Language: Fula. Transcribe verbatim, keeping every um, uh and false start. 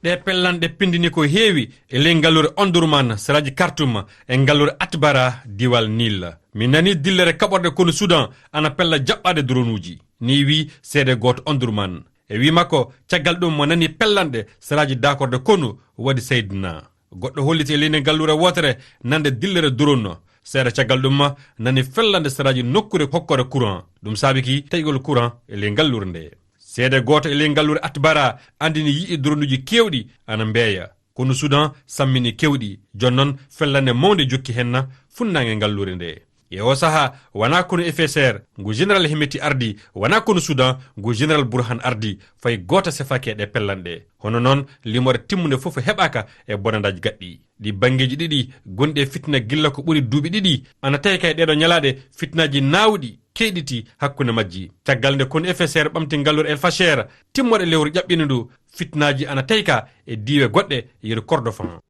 Ɗee pellanɗe pindini ko heewi e ley ngalluure Omdurman, saraaji Kartum, e ngalluure Atbara, diwaal Niil. Mi nanii dillere kaɓorɗe konu Sudan ana pella jaɓɓaade dronuuji. Nii wii seede gooto Omdurman. E wii makko, caggal ɗum mo nanii pellanɗe saraaji daakorde konu waɗi Saydina. Goɗɗo holliti e leydi ngalluure wootere nande dillere drone. Seeɗa caggal ɗum ma nani fellande saraaji nokkuure hokkore courant. Ɗum saabiki taƴgol courant e ley ngalluure nde. Seede gooto e ley ngalluure Atbara andini yi'i dronuuji keewɗi ana mbeeya. Konu Sudan sammini keewɗi. Jooni noon fellande mawnde jokki henna funnaange ngalluure nde. E o saha, wona konu F S R ngu général Hemeti ardi, wona konu Sudan ngu général Burhan ardi, fay gooto sefaaki e ɗe pellanɗe. Hono noon, limoore timmunde fof heɓaaka e bonandaaji gaɗɗi. Ɗi banngeeji ɗiɗi gonɗi e fitina gilla ko ɓuri duuɓi ɗiɗi, ana tawi kay ɗeeɗo ñalaaɗe fitinaaji naawɗi keyɗiti hakkunde majji. Caggal nde konu F S R ɓamti ngalluure El Fasher, timmoɗe lewru ƴaɓɓiinde ndu, fitinaaji ana tawi ka e diiwe goɗɗe yeru Kordofan.